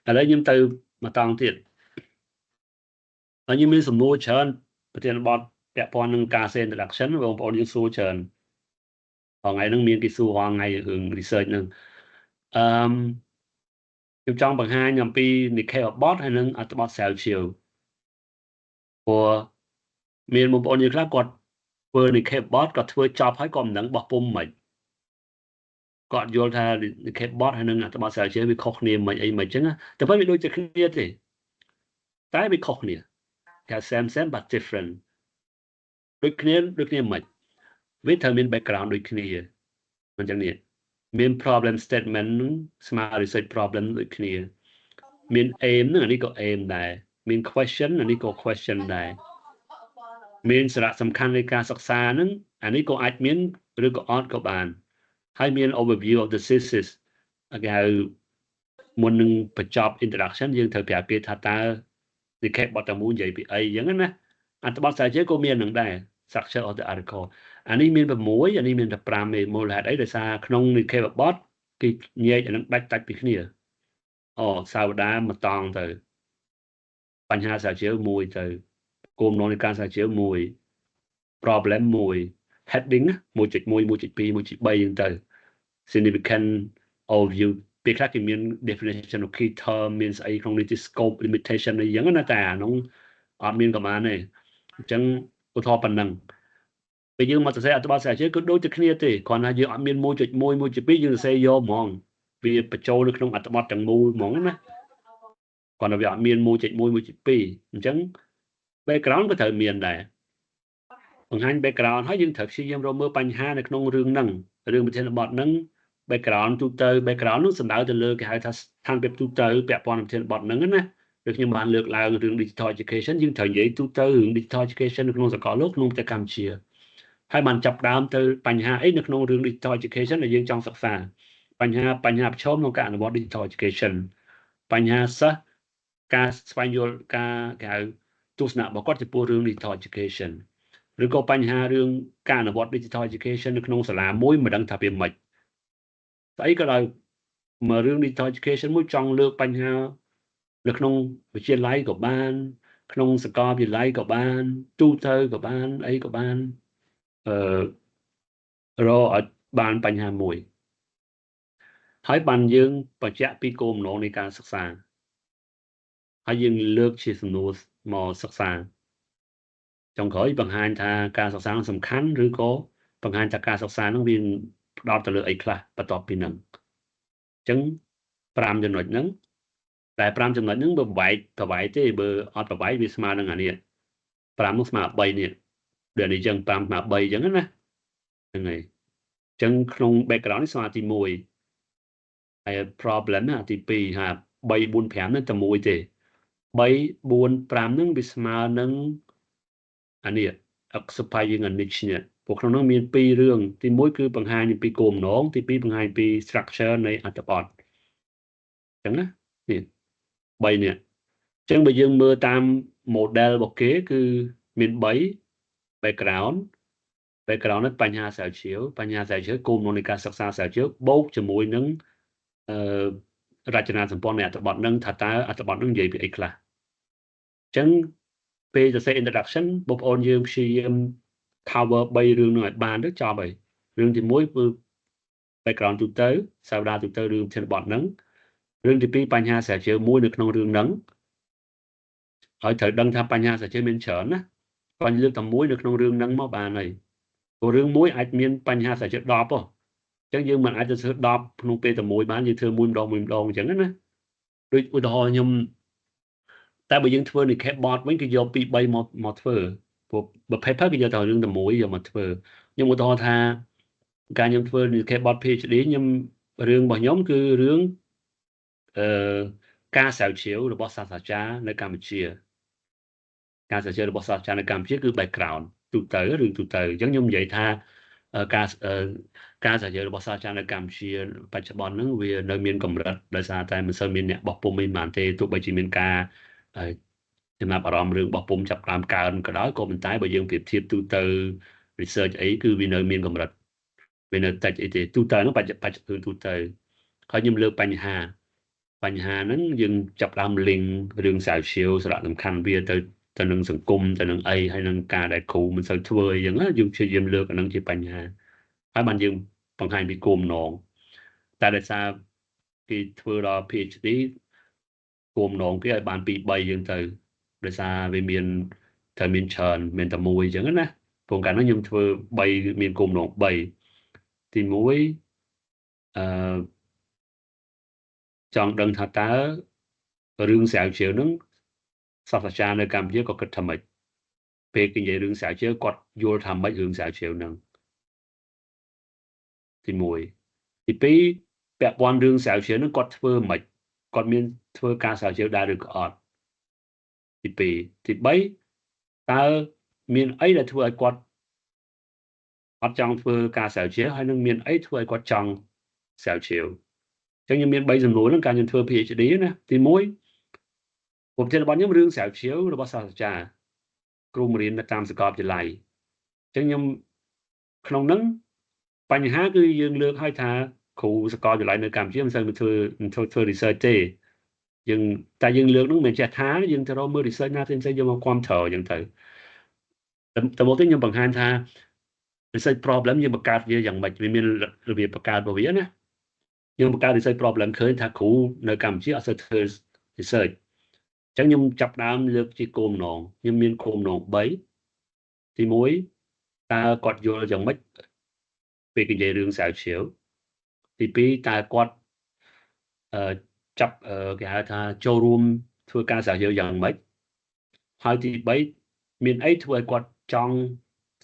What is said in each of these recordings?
ឥឡូវខ្ញុំទៅមកតង់ទៀតហើយខ្ញុំមានសំណួរច្រើនប្រធានបទពាក់ព័ន្ធនឹងការ say introduction បងប្អូនយើងសួរច្រើនថ្ងៃហ្នឹងមានគេសួររាល់ថ្ងៃរឿង research ហ្នឹងអឺខ្ញុំចង់បង្ហាញអំពីនិក្ខេបបទហើយនិងអត្ថបទស្រាវជ្រាវព្រោះមានបងប្អូនយើងខ្លះគាត់ធ្វើនិក្ខេបបទគាត់ធ្វើចប់ហើយគាត់មិនដឹងបោះពុំមិនគាត់យល់ថានិក្ខេបបទហើយនិងអត្ថបទស្រាវជ្រាវវាខុសគ្នាមិនអីមិនអញ្ចឹងតែប៉ុន្តែវាដូចតែគ្នាទេតែវាខុសគ្នាគេ same same but different ដូចគ្នាដូចគ្នាមិនវាត្រូវមាន background ដូចគ្នាអញ្ចឹងនេះមាន problem statement នឹងស្មើ research problem ដូចគ្នាមាន aim នឹងអានេះក៏ aim ដែរមាន question អានេះក៏ question ដែរមានសារៈសំខាន់នៃការសិក្សានឹងអានេះក៏អាចមានឬក៏អត់ក៏បានហើយមាន overview of the thesis គេហៅមុននឹងបញ្ចប់ introduction យើងត្រូវប្រាប់គេថាតើនិក្ខេបបទទាំងមូលនិយាយពីអីអញ្ចឹងណាអត្ថបទស្រាវជ្រាវក៏មាននឹងដែរ structure of the article អានេះមាន6អានេះមានតែ5ទេមូលហេតុអីដោយសារក្នុងនិក្ខេបបទគេញែកអានឹងដាច់តាច់ពីគ្នាអូសាវតាមកតង់ទៅបញ្ហាស្រាវជ្រាវមួយទៅគោលបំណងនៃការស្រាវជ្រាវមួយ problem មួយ heading 1.1 1.2 1.3អញ្ចឹងទៅ significant overview ពេលខ្លះគេមាន definition of key term មានស្អីក្នុងនេះទី scope limitation អីចឹងណាតែអានោះអត់មានក៏បានទេអញ្ចឹងឧទាហរណ៍ប៉ុណ្ណឹងពេលយើងមកសរសេរអត្ថបទស្រាវជ្រាវគឺដូចតែគ្នាទេគ្រាន់តែយើងអត់មាន1.1 1.2យើងសរសេរយកហ្មងវាបញ្ចូលនៅក្នុងអត្ថបទទាំងមូលហ្មងណាគ្រាន់តែវាអត់មាន1.1 1.2អញ្ចឹង background ក៏ត្រូវមានដែរបង្ហាញ background ហើយយើងត្រូវព្យាយាមរកមើលបញ្ហានៅក្នុងរឿងហ្នឹងរឿងប្រធានបទហ្នឹង background ទូទៅ background នោះសំដៅទៅលើគេហៅថាស្ថានភាពទូទៅពាក់ព័ន្ធនឹងប្រធានបទហ្នឹងណាដូចខ្ញុំបានលើកឡើងរឿង digital education យើងត្រូវនិយាយទូទៅរឿង digital education នៅក្នុងសកលលោកក្នុងប្រទេសកម្ពុជាហើយបានចាប់ដើមទៅបញ្ហាអីនៅក្នុងរឿង digital education ដែលយើងចង់សិក្សាបញ្ហាបញ្ហាប្រឈមក្នុងការអនុវត្ត digital education បញ្ហាសិស្សការស្វែងយល់ការគេហៅទស្សនៈរបស់គាត់ចំពោះរឿង digital education ឬក៏បញ្ហារឿងការអនុវត្ត digital education នៅក្នុងសាលាមួយមិនដឹងថាវាម៉េចស្អីក៏ដោយមករឿង digital education មួយចង់លើកបញ្ហានៅក្នុងវិទ្យាល័យក៏បាន ក្នុងសាកលវិទ្យាល័យក៏បានទូទៅក៏បានអីក៏បានអឺរកឲ្យបានបញ្ហាមួយហើយបានយើងបញ្ជាក់ពីគោលបំណងនៃការសិក្សាហើយយើងលើកជាសំណួរមកសិក្សាចុងក្រោយបង្ហាញថាការសិក្សានឹងសំខាន់ឬក៏បង្ហាញថាការសិក្សានឹងវាផ្ដោតទៅលើអីខ្លះបន្ទាប់ពីនឹងអញ្ចឹង5ចំណុចហ្នឹងតែ5ចំណុចហ្នឹងបើបែកប្របែកទេបើអត់ប្របែកវាស្មើនឹងអានេះ5នោះស្មើ3នេះដូចនេះអញ្ចឹង5ស្មើ3អញ្ចឹងណាហ្នឹងហើយអញ្ចឹងក្នុង background នេះស្មើទី1ហើយ problem ណាទី2ហា3 4 5ហ្នឹងតែមួយទេ3 4 5ហ្នឹងវាស្មើនឹងអានេះ occupying a niche នេះព្រោះក្នុងនោះមានពីររឿងទី1គឺបង្ហាញពីគោលបំណងទី2បង្ហាញពី structure នៃអត្ថបទអញ្ចឹងណានេះ3នេះអញ្ចឹងបើយើងមើលតាម model របស់គេគឺមាន3 background background នេះបញ្ហាស្រាវជ្រាវបញ្ហាស្រាវជ្រាវគោលបំណងនៃការសិក្សាស្រាវជ្រាវបូកជាមួយនឹងអឺរចនាសម្ព័ន្ធនៃអត្ថបទនឹងថាតើអត្ថបទនឹងនិយាយពីអីខ្លះអញ្ចឹងពេលសរសេរ introduction បងប្អូនយើងព្យាយាម cover 3រឿងនឹងឲ្យបានទៅចប់ហើយរឿងទី1គឺ background ទូទៅសាវតាទូទៅរឿងធានបទហ្នឹងរឿងទី2បញ្ហាស្រាវជ្រាវមួយនៅក្នុងរឿងហ្នឹងហើយត្រូវដឹងថាបញ្ហាស្រាវជ្រាវមានច្រើនណាគាត់លើកតែមួយនៅក្នុងរឿងហ្នឹងមកបានហើយព្រោះរឿងមួយអាចមានបញ្ហាស្រាវជ្រាវ10ហ៎អញ្ចឹងយើងមិនអាចទៅធ្វើ10ក្នុងពេលតែមួយបានយើងធ្វើមួយម្ដងមួយម្ដងអញ្ចឹងណាដូចឧទាហរណ៍ខ្ញុំតែបើយើងធ្វើនិក្ខេបបទវិញគឺយក2 3មកមកធ្វើព្រោះបើ paper គេយកតែរឿងតែមួយយកមកធ្វើខ្ញុំឧទាហរណ៍ថាការខ្ញុំធ្វើនិក្ខេបបទ PhD ខ្ញុំរឿងរបស់ខ្ញុំគឺរឿងអឺការស្រាវជ្រាវរបស់សាស្ត្រាចារ្យនៅកម្ពុជាការស្រាវជ្រាវរបស់សាស្ត្រាចារ្យនៅកម្ពុជាគឺ background ទូទៅរឿងទូទៅអញ្ចឹងខ្ញុំនិយាយថាការការស្រាវជ្រាវរបស់សាស្ត្រាចារ្យនៅកម្ពុជាបច្ចុប្បន្នហ្នឹងវានៅមានកម្រិតដោយសារតែមិនសូវមានអ្នកបោះពុម្ពមិនបានទេទោះបីជាមានការចំណាប់អារម្មណ៍រឿងបោះពុម្ពចាប់តាមកើនក៏ដោយក៏ប៉ុន្តែបើយើងប្រៀបធៀបទូទៅ research អីគឺវានៅមានកម្រិតវានៅតិចអីទេទូទៅនោះបច្ចុប្បន្នទូទៅហើយខ្ញុំលើកបញ្ហា បញ្ហាហ្នឹងយើងចាប់ដើម link រឿងស្រាវជ្រាវសារៈសំខាន់វាទៅទៅនឹងសង្គមទៅនឹងអីហើយនឹងការដែលគ្រូមិនសូវធ្វើអីចឹងយើងព្យាយាមលើកអាហ្នឹងជាបញ្ហាហើយបានយើងបង្ហាញពីគោលបំណងតែដោយសារគេធ្វើដល់ PhD គោលបំណងគេឲ្យបាន2 3ចឹងទៅដោយសារវាមានត្រូវមានច្រើនមានតែមួយចឹងណាព្រោះកាលនោះខ្ញុំធ្វើ3មានគោលបំណង3ទី1អឺចង់ដឹងថាតើរឿងស្រាវជ្រាវហ្នឹងសាស្ត្រាចារ្យនៅកម្ពុជាក៏គិតថាម៉េចពេលគេនិយាយរឿងស្រាវជ្រាវគាត់យល់ថាម៉េចរឿងស្រាវជ្រាវហ្នឹងទី1ទី2ពាក់ព័ន្ធរឿងស្រាវជ្រាវហ្នឹងគាត់ធ្វើម៉េចគាត់មានធ្វើការស្រាវជ្រាវដែរឬក៏អត់ទី2ទី3តើមានអីដែលធ្វើឲ្យគាត់អត់ចង់ធ្វើការស្រាវជ្រាវហើយនឹងមានអីធ្វើឲ្យគាត់ចង់ស្រាវជ្រាវអញ្ចឹងខ្ញុំមាន3សំណួរហ្នឹងកាលខ្ញុំធ្វើ PhD ណាទី1ប្រធានបទខ្ញុំរឿងស្រាវជ្រាវរបស់សាស្ត្រាចារ្យគ្រូបង្រៀននៅតាមសាកលវិទ្យាល័យអញ្ចឹងខ្ញុំក្នុងហ្នឹងបញ្ហាគឺយើងលើកឲ្យថាគ្រូសាកលវិទ្យាល័យនៅកម្ពុជាមិនសូវមកធ្វើធ្វើធ្វើ research ទេយើងតែយើងលើកហ្នឹងមិនចេះថាយើងទៅរកមើល research ណាផ្សេងៗយកមកគ្រប់គ្រងអញ្ចឹងទៅតែមកទៅខ្ញុំបង្ហាញថា research problem យើងបង្កើតវាយ៉ាងម៉េចវាមានរបៀបបង្កើតរបស់វាណាយើងបង្កើត research problem ឃើញថាគ្រូនៅកម្ពុជាអត់សូវធ្វើ research អញ្ចឹងខ្ញុំចាប់ដើមលើកជាគោលបំណងខ្ញុំមានគោលបំណង3ទី1តើគាត់យល់យ៉ាងម៉េចពេលគេនិយាយរឿងស្រាវជ្រាវទី2តើគាត់អឺចាប់គេហៅថាចូលរួមធ្វើការស្រាវជ្រាវយ៉ាងម៉េចហើយទី3មានអីធ្វើឲ្យគាត់ចង់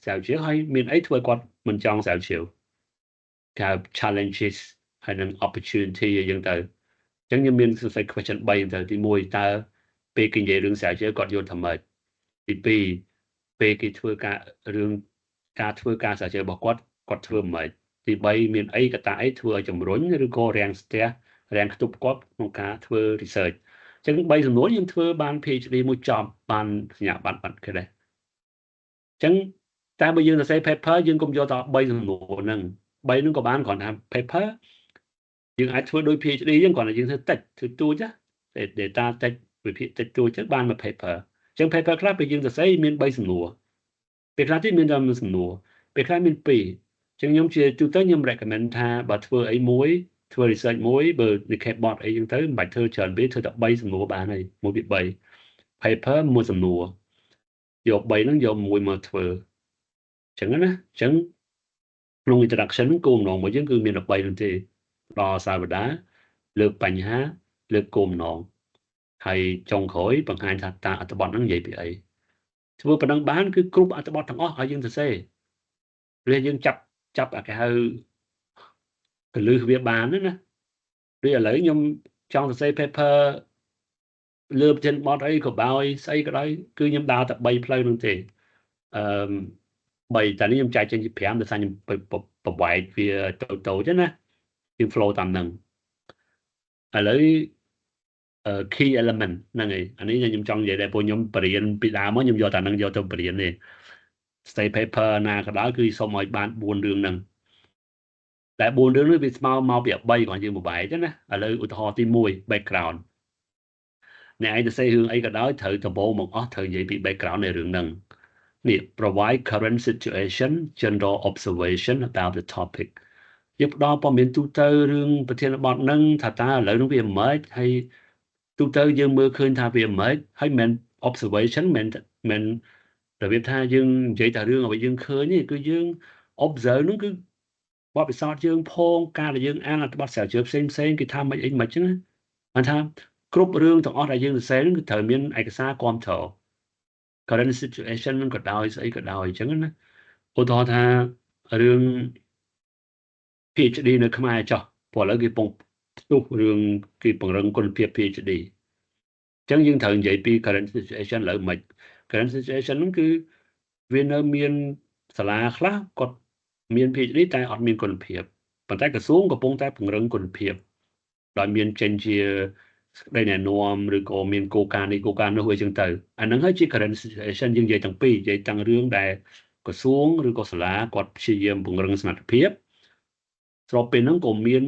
ស្រាវជ្រាវហើយមានអីធ្វើឲ្យគាត់មិនចង់ស្រាវជ្រាវគេហៅ challenges ហើយនឹង opportunity អីចឹងទៅអញ្ចឹងខ្ញុំមានសរសេរ question 3ទៅទី1តើពេលគេនិយាយរឿងស្រាវជ្រាវគាត់យល់ថាម៉េចទី2ពេលគេធ្វើការរឿងការធ្វើការស្រាវជ្រាវរបស់គាត់គាត់ធ្វើម៉េចទី3មានអីកត្តាអីធ្វើឲ្យជំរុញឬក៏រាំងស្ទះរាំងខ្ទប់គាត់ក្នុងការធ្វើ research អញ្ចឹង3សំណួរយើងធ្វើបាន PhD មួយចប់បានសញ្ញាបត្របាត់គេដែរអញ្ចឹងតែបើយើងសរសេរ paper យើងកុំយកតែ3សំណួរហ្នឹង3ហ្នឹងក៏បានគ្រាន់ថា paper យើងអាចធ្វើដូច PhD អញ្ចឹងគ្រាន់តែយើងធ្វើតិចធ្វើតូចណា data តិចវិភាគតិចតួចទៅបានមួយ paper អញ្ចឹង paper ខ្លះពេលយើងសរសេរមាន3សំណួរពេលខ្លះទៀតមានតែមួយសំណួរពេលខ្លះមាន2អញ្ចឹងខ្ញុំជាទូទៅខ្ញុំ recommend ថាបើធ្វើអីមួយធ្វើ research មួយបើនិខេបតអីចឹងទៅមិនបាច់ធ្វើច្រើនពេកធ្វើតែ3សំណួរបានហើយ1 2 3 paper មួយសំណួរយក3ហ្នឹងយកមួយមកធ្វើអញ្ចឹងណាអញ្ចឹងក្នុង introduction គោលបំណងរបស់យើងគឺមាន13នោះទេដល់សាវតាលើកបញ្ហាលើកគោលបំណងហើយចុងក្រោយបង្ហាញថាតើអត្ថបទហ្នឹងនិយាយពីអីធ្វើប៉ុណ្ណឹងបានគឺគ្រប់អត្ថបទទាំងអស់ឲ្យយើងសរសេរឬយើងចាប់ចាប់អាគេហៅកលឹះវាបានណាដូចឥឡូវខ្ញុំចង់សរសេរ paper លើប្រធានបទអីក៏ដោយស្អីក៏ដោយគឺខ្ញុំដើរតែ3ផ្លូវនោះទេអឺ3តែនេះខ្ញុំចែកចេញជា5ដោយសារខ្ញុំប្រវែកវាតូចតូចណាយើង flow តាមហ្នឹងឥឡូវ key element ហ្នឹងហើយអានេះខ្ញុំចង់និយាយដែរព្រោះខ្ញុំបរៀនពីដើមមកខ្ញុំយកតែហ្នឹងយកទៅបរៀនទេ study paper ណាក៏ដោយគឺសូមឲ្យបាន4រឿងហ្នឹងតែ4រឿងនេះវាស្មើមកពី3គ្រាន់យើងបបែកទេណាឥឡូវឧទាហរណ៍ទី1 background អ្នកឯងទៅសេរឿងអីក៏ដោយត្រូវដំបូងមកអស់ត្រូវនិយាយពី background នៃរឿងហ្នឹងនេះ provide current situation, general observation about the topic យើងផ្ដល់ព័ត៌មានទូទៅរឿងប្រធានបទហ្នឹងថាតើឥឡូវហ្នឹងវាមិនហើយទូទៅយើងមើលឃើញថាវាមិនហើយមិន observation មិនមិនរបៀបថាយើងនិយាយតែរឿងអ្វីយើងឃើញទេគឺយើង observe ហ្នឹងគឺបទពិសោធន៍យើងផងការដែលយើងអានអត្ថបទស្រាវជ្រាវផ្សេងផ្សេងគេថាមិនអីមិនចឹងបានថាគ្រប់រឿងទាំងអស់ដែលយើងសរសេរហ្នឹងគឺត្រូវមានឯកសារគ្រប់គ្រង current situation ហ្នឹងក៏ដោយស្អីក៏ដោយអញ្ចឹងណាឧទាហរណ៍ថារឿង PhD នៅខ្មែរចុះព្រោះឥឡូវគេពងផ្ទុះរឿងគេពង្រឹងគុណភាព PhD អញ្ចឹងយើងត្រូវនិយាយពី current situation ឥឡូវមិន current situation ហ្នឹងគឺវានៅមានសាលាខ្លះគាត់មាន PhD តែអត់មានគុណភាពប៉ុន្តែក្រសួងកំពុងតែពង្រឹងគុណភាពដោយមានចេញជាសេចក្តីណែនាំឬក៏មានគោលការណ៍នេះគោលការណ៍នោះអីចឹងទៅអាហ្នឹងហើយជា current situation យើងនិយាយទាំងពីរនិយាយទាំងរឿងដែលក្រសួងឬក៏សាលាគាត់ព្យាយាមពង្រឹងសមត្ថភាពស្របពេលហ្នឹងក៏មាន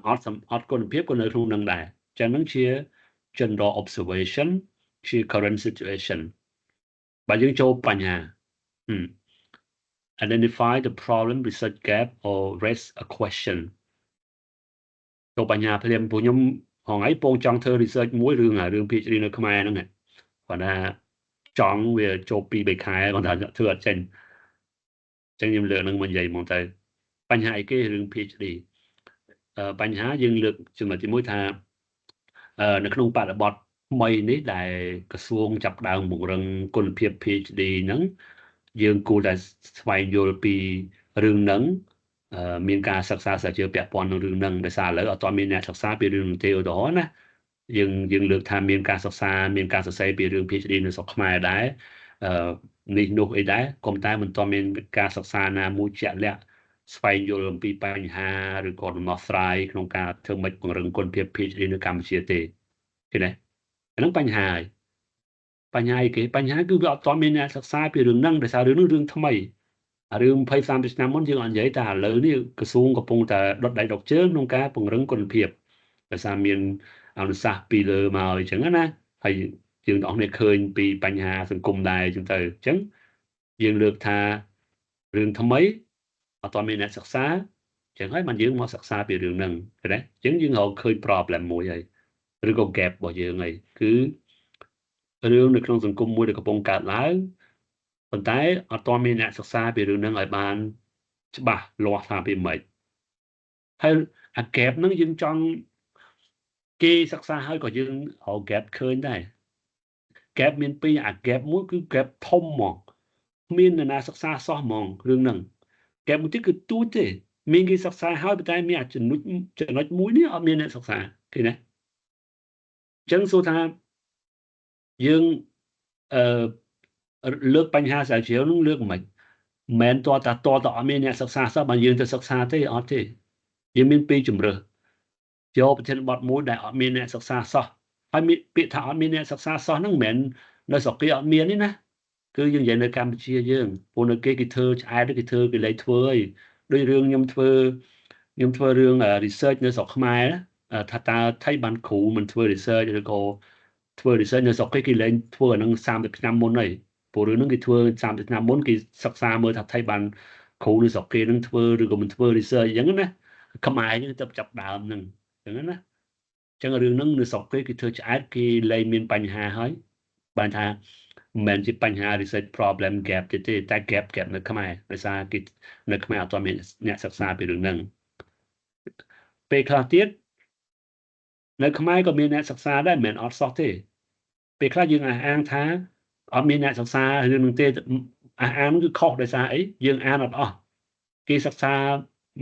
អត់អត់គុណភាពក៏នៅក្នុងនឹងដែរ ចឹងហ្នឹងជា general observation ជា current situation បើយើងចូលបញ្ហា identify the problem, research gap, or raise a question ចូលបញ្ហាភ្លាមព្រោះខ្ញុំហងៃពងចង់ធ្វើ research មួយរឿងរឿង PhD នៅខ្មែរហ្នឹងគាត់ថាចង់វាចូល2 3ខែគាត់ថាធ្វើអត់ចេញអញ្ចឹងខ្ញុំលើកនឹងមកនិយាយហ្មងទៅបញ្ហាអីគេរឿង PhD បញ្ហាយើងលើកចំណុចទី1ថានៅក្នុងបរិបទថ្មីនេះដែលក្រសួងចាប់ដើមពង្រឹងគុណភាព PhD ហ្នឹងយើងគួរតែស្វែងយល់ពីរឿងហ្នឹងមានការសិក្សាស្រាវជ្រាវពាក់ព័ន្ធនឹងរឿងហ្នឹងដោយសារឥឡូវអត់ទាន់មានអ្នកសិក្សាពីរឿងហ្នឹងទេឧទាហរណ៍ណាយើងយើងលើកថាមានការសិក្សាមានការសរសេរពីរឿង PhD នៅស្រុកខ្មែរដែរអឺនេះនោះអីដែរក៏តែមិនទាន់មានការសិក្សាណាមួយជាក់លាក់ស្វែងយល់អំពីបញ្ហាឬក៏ដំណោះស្រាយក្នុងការធ្វើម៉េចពង្រឹងគុណភាព PhD នៅកម្ពុជាទេឃើញទេអាហ្នឹងបញ្ហាហើយបញ្ហាអីគេបញ្ហាគឺវាអត់ទាន់មានអ្នកសិក្សាពីរឿងហ្នឹងដោយសាររឿងហ្នឹងរឿងថ្មីរឿង20 30ឆ្នាំមុនយើងអត់និយាយតែឥឡូវនេះក្រសួងកំពុងតែដុតដៃដុតជើងក្នុងការពង្រឹងគុណភាពដោយសារមានអនុសាសន៍ពីលើមកអញ្ចឹងណាហើយយើងទាំងអស់គ្នាឃើញពីបញ្ហាសង្គមដែរអញ្ចឹងទៅអញ្ចឹងយើងលើកថារឿងថ្មីអត់ទាន់មានអ្នកសិក្សាអញ្ចឹងហើយបានយើងមកសិក្សាពីរឿងហ្នឹងឃើញទេអញ្ចឹងយើងរកឃើញ problem មួយហើយឬក៏ gap របស់យើងហើយគឺរឿងនៅក្នុងសង្គមមួយដែលកំពុងកើតឡើងប៉ុន្តែអត់ទាន់មានអ្នកសិក្សាពីរឿងហ្នឹងឲ្យបានច្បាស់លាស់ថាពីម៉េចហើយអា gap ហ្នឹងយើងចង់គេសិក្សាហើយក៏យើងរក gap ឃើញដែរ gap មានពីរអា gap មួយគឺ gap ធំហ្មងគ្មាននរណាសិក្សាសោះហ្មងរឿងហ្នឹង gap មួយទៀតគឺទូចទេមានគេសិក្សាហើយប៉ុន្តែមានអាចំណុចចំណុចមួយនេះអត់មានអ្នកសិក្សាឃើញទេអញ្ចឹងសួរថាយើងអឺលើកបញ្ហាស្រាវជ្រាវនឹងលើកមិនមែនតតតតអត់មានអ្នកសិក្សាសោះបើយើងទៅសិក្សាទេអត់ទេយើងមានពីរជំរើសយកប្រធានបទមួយដែលអត់មានអ្នកសិក្សាសោះហើយមានពាក្យថាអត់មានអ្នកសិក្សាសោះហ្នឹងមិនមែននៅស្រុកគេអត់មានទេណាគឺយើងនិយាយនៅកម្ពុជាយើងព្រោះនៅគេគេធ្វើឆ្អែតគេធ្វើគេលែងធ្វើហើយដូចរឿងខ្ញុំធ្វើខ្ញុំធ្វើរឿង research នៅស្រុកខ្មែរថាតើថៃបានគ្រូមិនធ្វើ research ឬក៏ធ្វើ research នៅស្រុកគេគេលែងធ្វើអានឹង30ឆ្នាំមុនហើយព្រោះរឿងហ្នឹងគេធ្វើ30ឆ្នាំមុនគេសិក្សាមើលថាថៃបានគ្រូនៅស្រុកគេនឹងធ្វើឬក៏មិនធ្វើ research អញ្ចឹងណាខ្មែរហ្នឹងទៅចាប់ដើមហ្នឹងអញ្ចឹងណាអញ្ចឹងរឿងហ្នឹងនៅស្រុកគេគេធ្វើឆ្អែតគេលែងមានបញ្ហាហើយបានថាមិនមែនជាបញ្ហា research problem gap ទេទេតែ gap gap នៅខ្មែរដោយសារគេនៅខ្មែរអត់ទាន់មានអ្នកសិក្សាពីរឿងហ្នឹងពេលខ្លះទៀតនៅខ្មែរក៏មានអ្នកសិក្សាដែរមិនមែនអត់សោះទេពេលខ្លះយើងអះអាងថាអត់មានអ្នកសិក្សារឿងនឹងទេអះអាងគឺខុសដោយសារអីយើងអានអត់អស់គេសិក្សា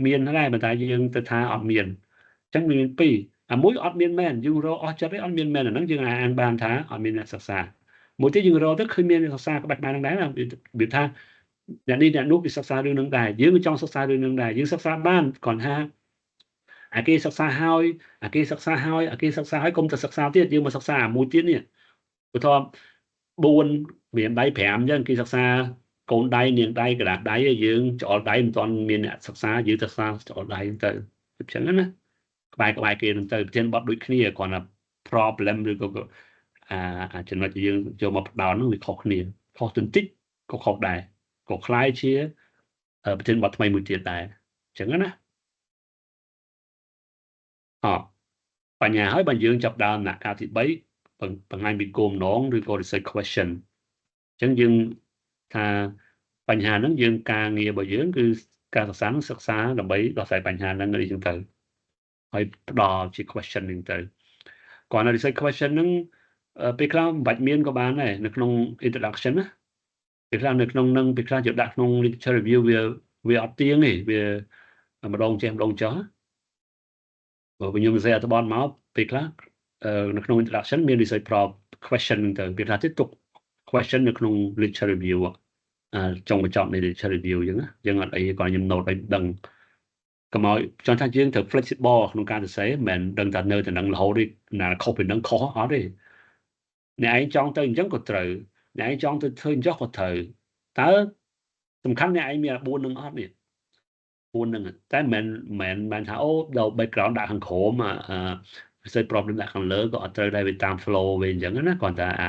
មានដែរប៉ុន្តែយើងទៅថាអត់មានអញ្ចឹងមានពីរអាមួយអត់មានមែនយើងរកអស់ចិត្តឯងអត់មានមែនអាហ្នឹងយើងអះអាងបានថាអត់មានអ្នកសិក្សាមួយទៀតយើងរកទៅឃើញមានអ្នកសិក្សាក្បាច់បានហ្នឹងដែរវាថាអ្នកនេះអ្នកនោះគេសិក្សារឿងហ្នឹងដែរយើងក៏ចង់សិក្សារឿងហ្នឹងដែរយើងសិក្សាបានគ្រាន់ថាអាគេសិក្សាហើយអាគេសិក្សាហើយអាគេសិក្សាហើយកុំទៅសិក្សាទៀតយើងមកសិក្សាអាមួយទៀតនេះឧទាហរណ៍4មានដៃ5អញ្ចឹងគេសិក្សាកូនដៃនាងដៃកដាស់ដៃយើងច្អល់ដៃមិនទាន់មានអ្នកសិក្សាយើងសិក្សាច្អល់ដៃទៅអញ្ចឹងណាក្បែរក្បែរគេនឹងទៅប្រធានបទដូចគ្នាគ្រាន់តែ problem ឬក៏អាអាចំណុចយើងយកមកផ្ដោតនោះវាខុសគ្នាខុសទៅបន្តិចក៏ខុសដែរក៏คล้ายជាប្រធានបទថ្មីមួយទៀតដែរអញ្ចឹងណាអបញ្ហាហើយបើយើងចាប់ដើមដំណាក់កាលទី3បង្ហាញពីគោលបំណងឬក៏ research question អញ្ចឹងយើងថាបញ្ហាហ្នឹងយើងការងាររបស់យើងគឺការសិក្សានឹងសិក្សាដើម្បីដោះស្រាយបញ្ហាហ្នឹងអីចឹងទៅហើយផ្ដល់ជា question ហ្នឹងទៅគ្រាន់តែ research question ហ្នឹងពេលខ្លះមិនបាច់មានក៏បានដែរនៅក្នុង introduction ណាពេលខ្លះនៅក្នុងនឹងពេលខ្លះយកដាក់ក្នុង literature review វាវាអត់ទៀងទេវាម្ដងចេះម្ដងចោះបើខ្ញុំសរសេរអត្ថបទមកពេលខ្លះនៅក្នុង introduction មាន research question ហ្នឹងទៅពេលខ្លះទៀតទុក question នៅក្នុង literature review ចុងបញ្ចប់នៃ literature review អញ្ចឹងយើងអត់អីគាត់ខ្ញុំ note ឲ្យដឹងកុំឲ្យចង់ថាយើងត្រូវ flexible ក្នុងការសរសេរមិនមែនដឹងថានៅតែនឹងរហូតទេណាខុសពីនឹងខុសអត់ទេអ្នកឯងចង់ទៅអញ្ចឹងក៏ត្រូវអ្នកឯងចង់ទៅធ្វើអញ្ចោះក៏ត្រូវតើសំខាន់អ្នកឯងមាន4នឹងអត់នេះ4នឹងតែមិនមែនមិនថាអូដល់ background ដាក់ខាងក្រោម research problem ដាក់ខាងលើក៏អត់ត្រូវដែរវាតាម flow វិញអញ្ចឹងណាគ្រាន់តែអា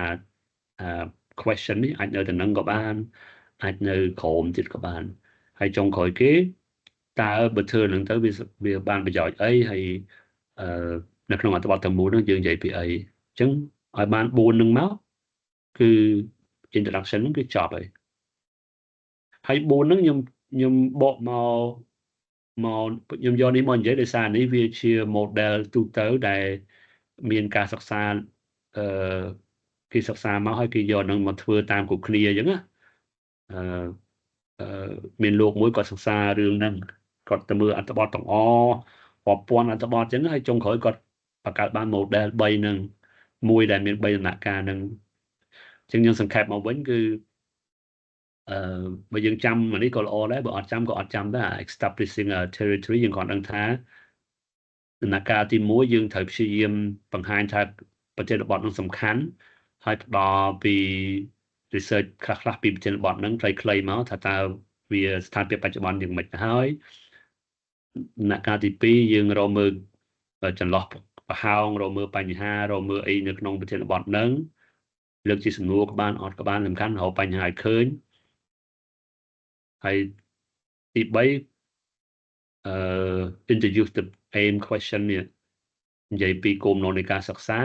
question នេះអាចនៅតែនឹងក៏បានអាចនៅក្រោមទៀតក៏បានហើយចុងក្រោយគេតើបើធ្វើនឹងទៅវាបានប្រយោជន៍អីហើយអឺនៅក្នុងអត្ថបទទាំងមូលនោះយើងនិយាយពីអីអញ្ចឹងឲ្យបាន4នឹងមកគឺ introduction ហ្នឹងគឺចប់ហើយហើយ4ហ្នឹងខ្ញុំបកមកខ្ញុំយកនេះមកនិយាយដោយសារនេះវាជា model ទូទៅដែលមានការសិក្សាគេសិក្សាមកហើយគេយកនឹងមកធ្វើតាមគ្រប់គ្នាអញ្ចឹងណាអឺអឺមានលោកមួយគាត់សិក្សារឿងហ្នឹងគាត់ទៅមើលអត្ថបទទាំងអរាប់ពាន់អត្ថបទអញ្ចឹងហើយចុងក្រោយគាត់បង្កើតបាន model 3ហ្នឹងមួយដែលមាន3ដំណាក់កាលហ្នឹងអញ្ចឹងយើងសង្ខេបមកវិញគឺបើយើងចាំអានេះក៏ល្អដែរបើអត់ចាំក៏អត់ចាំដែរ establishing a territory យើងគ្រាន់ដឹងថាដំណាក់កាលទី1យើងត្រូវព្យាយាមបង្ហាញថាប្រធានបទនឹងសំខាន់ហើយផ្ដល់ពី research ខ្លះៗពីប្រធានបទហ្នឹងខ្លីៗមកថាតើវាស្ថានភាពបច្ចុប្បន្នយ៉ាងម៉េចទៅហើយដំណាក់កាលទី2យើងរកមើលចន្លោះប្រហោងរកមើលបញ្ហារកមើលអីនៅក្នុងប្រធានបទហ្នឹងលើកជាសំណួរក៏បានអត់ក៏បានសំខាន់រកបញ្ហាឲ្យឃើញហើយទី3introduce the aim question នេះនិយាយពីគោលបំណងនៃការសិក្សា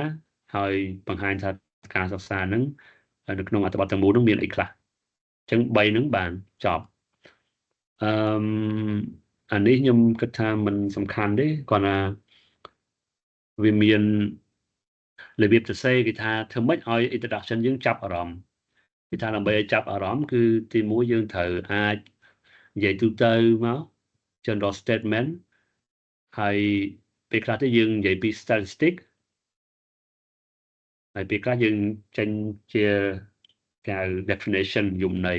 ហើយបង្ហាញថាការសិក្សាហ្នឹងនៅក្នុងអត្ថបទទាំងមូលហ្នឹងមានអីខ្លះអញ្ចឹង3ហ្នឹងបានចប់អឺអានេះខ្ញុំគិតថាมันសំខាន់ទេគ្រាន់តែវាមានរបៀបសរសេរគេថាធ្វើម៉េចឲ្យ introduction យើងចាប់អារម្មណ៍គេថាដើម្បីឲ្យចាប់អារម្មណ៍គឺទីមួយយើងត្រូវអាចនិយាយទូទៅមក general statement ហើយពេលខ្លះទៅយើងនិយាយពី statistic ហើយពេលខ្លះយើងចេញជាគេហៅ definition យមន័យ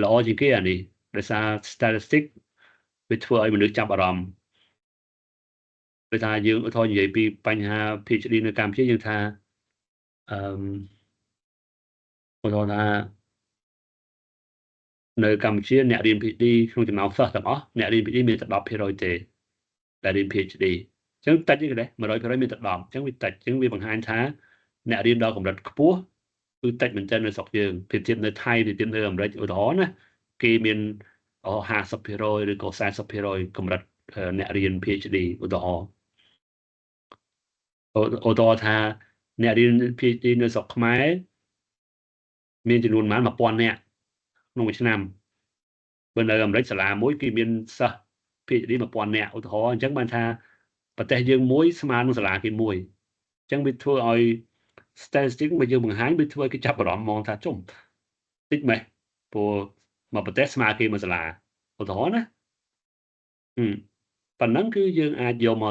ល្អជាងគេអានេះដោយសារ statistic វាធ្វើឲ្យមនុស្សចាប់អារម្មណ៍ពេលថាយើងឧទាហរណ៍និយាយពីបញ្ហា PhD នៅកម្ពុជាយើងថាអឺឧទាហរណ៍ថានៅកម្ពុជាអ្នករៀន PhD ក្នុងចំណោមសិស្សទាំងអស់អ្នករៀន PhD មានតែ10%ទេដែលរៀន PhD អញ្ចឹងតិចទេគេ100%មានតែ10អញ្ចឹងវាតិចអញ្ចឹងវាបង្ហាញថាអ្នករៀនដល់កម្រិតខ្ពស់គឺតិចមែនទែននៅស្រុកយើងប្រៀបធៀបនៅថៃប្រៀបធៀបនៅអាមេរិកឧទាហរណ៍ណាគេមាន50%ឬក៏40%កម្រិតអ្នករៀន PhD ឧទាហរណ៍ឧទាហរណ៍ថាអ្នករៀន PhD នៅស្រុកខ្មែរមានចំនួនប្រហែល1000នាក់ក្នុងមួយឆ្នាំបើនៅអាមេរិកសាលាមួយគេមានសិស្ស PhD 1000នាក់ឧទាហរណ៍អញ្ចឹងបានថាប្រទេសយើងមួយស្មើនឹងសាលាគេមួយអញ្ចឹងវាធ្វើឲ្យ statistic បើយើងបង្ហាញវាធ្វើឲ្យគេចាប់អារម្មណ៍ហ្មងថាជុំតិចម៉េះព្រោះមកប្រទេសស្មើគេមួយសាលាឧទាហរណ៍ណាប៉ុណ្ណឹងគឺយើងអាចយកម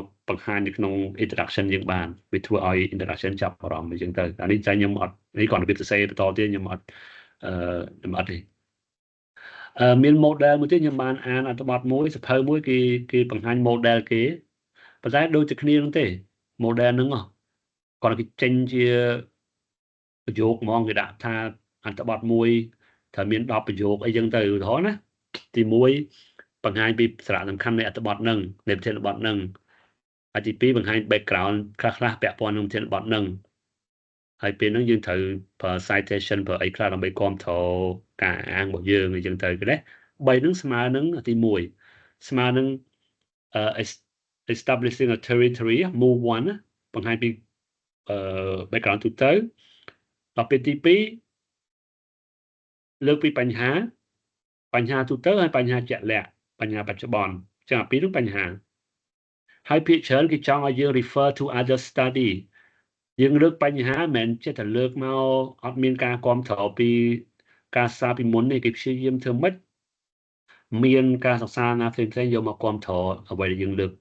កបង្ហាញនៅក្នុង introduction យើងបានវាធ្វើឲ្យ introduction ចាប់អារម្មណ៍អញ្ចឹងទៅអានេះតែខ្ញុំអត់នេះគ្រាន់តែវាសរសេរបន្តទៀតខ្ញុំអត់អឺខ្ញុំអត់ទេអឺមាន model មួយទៀតខ្ញុំបានអានអត្ថបទមួយសភៅមួយគេគេបង្ហាញ model គេប៉ុន្តែដូចតែគ្នានោះទេ model ហ្នឹងគាត់គេចេញជាប្រយោគហ្មងគេដាក់ថាអត្ថបទមួយត្រូវមាន10ប្រយោគអីចឹងទៅឧទាហរណ៍ណាទី1បង្ហាញពីសារៈសំខាន់នៃអត្ថបទហ្នឹងនៃប្រធានបទហ្នឹងហើយទី2បង្ហាញ background ខ្លះខ្លះពាក់ព័ន្ធនឹងប្រធានបទហ្នឹងហើយពេលហ្នឹងយើងត្រូវប្រើ citation ប្រើអីខ្លះដើម្បីគ្រប់គ្រងការអាងរបស់យើងអញ្ចឹងទៅគេណា3ហ្នឹងស្មើនឹងទី1ស្មើនឹង establishing a territory move one បង្ហាញពី background ទូទៅដល់ពេលទី2លើកពីបញ្ហាបញ្ហាទូទៅហើយបញ្ហាជាក់លាក់បញ្ហាបច្ចុប្បន្នចឹងអាពីរនោះបញ្ហាហើយភាគច្រើនគេចង់ឲ្យយើង refer to other study យើងលើកបញ្ហាមិនមែនចេះតែលើកមកអត់មានការគ្រប់គ្រងពីការសិក្សាពីមុននេះគេព្យាយាមធ្វើម៉េចមានការសិក្សាណាផ្សេងៗយកមកគ្រប់គ្រងអ្វីដែលយើងលើក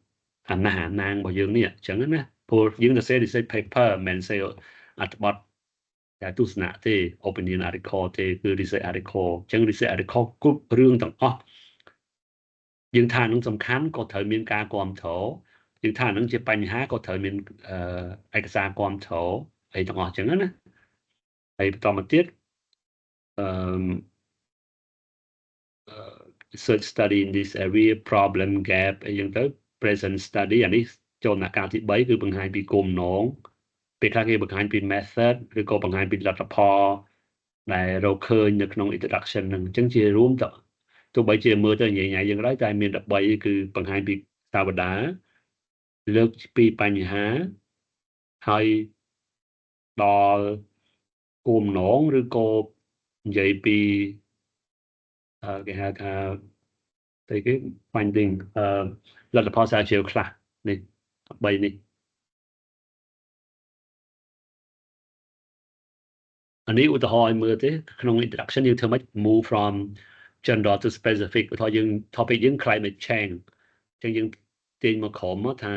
អាណាអាណាងរបស់យើងនេះអញ្ចឹងណាព្រោះយើងទៅសេ research paper មិនមែនសេអត្ថបទតែទស្សនៈទេ opinion article ទេគឺ research article អញ្ចឹង research article គ្រប់រឿងទាំងអស់យើងថានឹងសំខាន់ក៏ត្រូវមានការគ្រប់គ្រងយើងថានឹងជាបញ្ហាក៏ត្រូវមានឯកសារគ្រប់គ្រងអីទាំងអស់អញ្ចឹងណាហើយបន្តមកទៀតអឺ research study in this area, problem, gap អីចឹងទៅ present study អានេះ ចូលដំណាក់កាលទី3គឺបង្ហាញពីគោលបំណងពេលខ្លះគេបង្ហាញពី method ឬក៏បង្ហាញពីលទ្ធផលដែលរកឃើញនៅក្នុង introduction ហ្នឹងអញ្ចឹងជារួមទៅទោះបីជាមើលទៅញ៉ៃញ៉ៃយ៉ាងไรតែមាន13គឺបង្ហាញពីសាវតាលើកពីបញ្ហាហើយដល់គោលបំណងឬក៏និយាយពីគេហៅថាស្អីគេ finding លទ្ធផលស្រាវជ្រាវខ្លះនេះ3នេះអានេះឧទាហរណ៍ឲ្យមើលទេក្នុង introduction យើងធ្វើម៉េច move from general to specific ឧទាហរណ៍យើង topic យើង climate change អញ្ចឹងយើងទាញមកក្រោមមកថា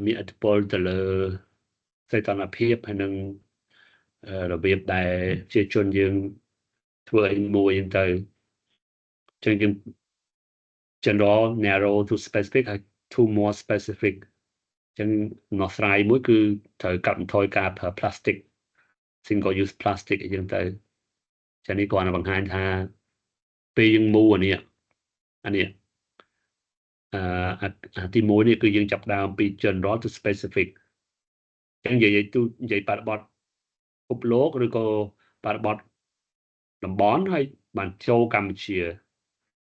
មានឥទ្ធិពលទៅលើសីតុណ្ហភាពហើយនឹងរបៀបដែលជាជនយើងធ្វើអីមួយហ្នឹងទៅអញ្ចឹងយើង general narrow to specific ហើយ to more specific អញ្ចឹងដំណោះស្រាយមួយគឺត្រូវកាត់បន្ថយការប្រើ plastic single use plastic អីចឹងទៅចានេះគ្រាន់តែបង្ហាញថាពេលយើង move អានេះអាទី1នេះគឺយើងចាប់ដើមពី general to specific អញ្ចឹងនិយាយទូនិយាយបរិបទពិភពលោកឬក៏បរិបទតំបន់ហើយបានចូលកម្ពុជា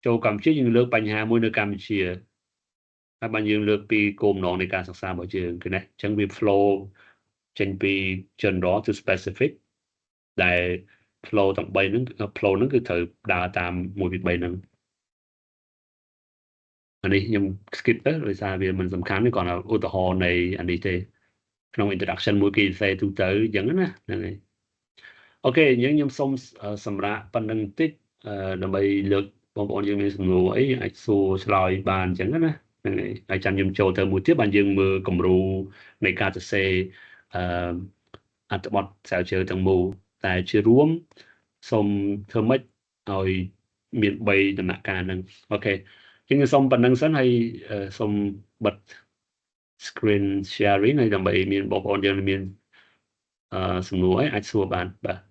ចូលកម្ពុជាយើងលើកបញ្ហាមួយនៅកម្ពុជាហើយបានយើងលើកពីគោលបំណងនៃការសិក្សារបស់យើងគឺណាអញ្ចឹងវា flow ចេញពី general to specific ដែល flow ទាំង3ហ្នឹង flow ហ្នឹងគឺត្រូវដើរតាម1 2 3ហ្នឹងអានេះខ្ញុំ skip ទៅដោយសារវាមិនសំខាន់ទេគ្រាន់តែឧទាហរណ៍នៃអានេះទេក្នុង introduction មួយគេសរសេរទូទៅអញ្ចឹងណាហ្នឹងហើយ OK អញ្ចឹងខ្ញុំសូមសម្រាប់ប៉ុណ្្នឹងបន្តិចដើម្បីលើកបងប្អូនយើងមានសំណួរអីអាចសួរឆ្លើយបានអញ្ចឹងណាហ្នឹងហើយហើយចាំខ្ញុំចូលទៅមួយទៀតបានយើងមើលគំរូនៃការសរសេរអឺអត្ថបទស្រាវជ្រាវទាំងមូលតែជារួមសូមធ្វើម៉េចឲ្យមាន3ដំណាក់កាលហ្នឹង OK ជាងសូមប៉ុណ្្នឹងសិនហើយសូមបិទ screen sharing ហើយដើម្បីមានបងប្អូនយើងមានសំណួរអីអាចសួរបានបាទ។